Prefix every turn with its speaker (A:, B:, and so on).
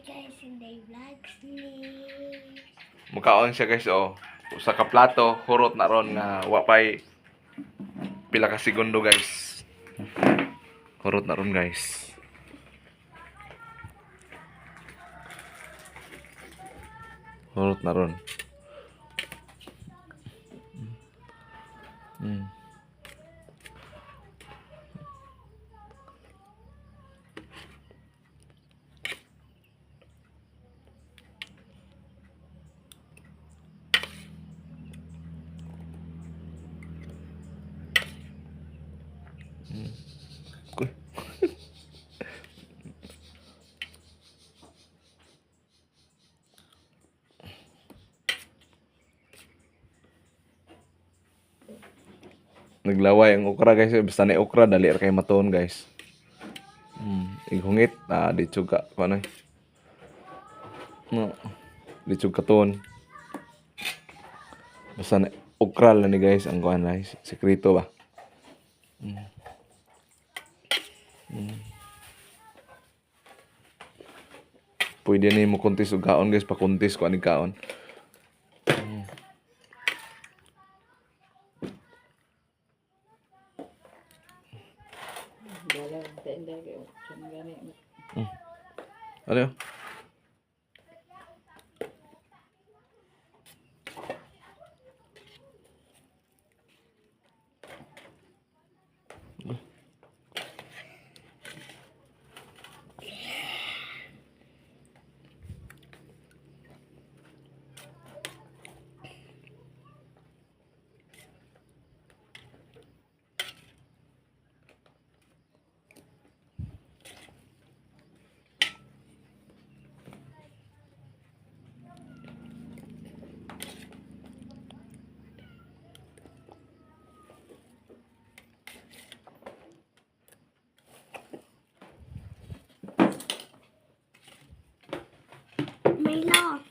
A: Guys, Inday Vlogs ni.
B: Mukaon siya, guys, oh. Usa ka plato, hurot na ron nga wa pay pila ka segundo, guys. Hurot na ron, guys. Hurot na ron. Uy. Naglaway ang okra, guys. Basta na okra, dali ra kay matuon, guys. Ighungit ah di ka kuno. No. Di ka tuon. Basta na okra lang ni, guys, ang kuan, guys. Sekreto ba? Pwede na mo kuntis og kaon, guys, pakuntis ko ani kaon.
C: Dala, tayo kayo. Siya gani.
B: Ano yun?
A: Milo.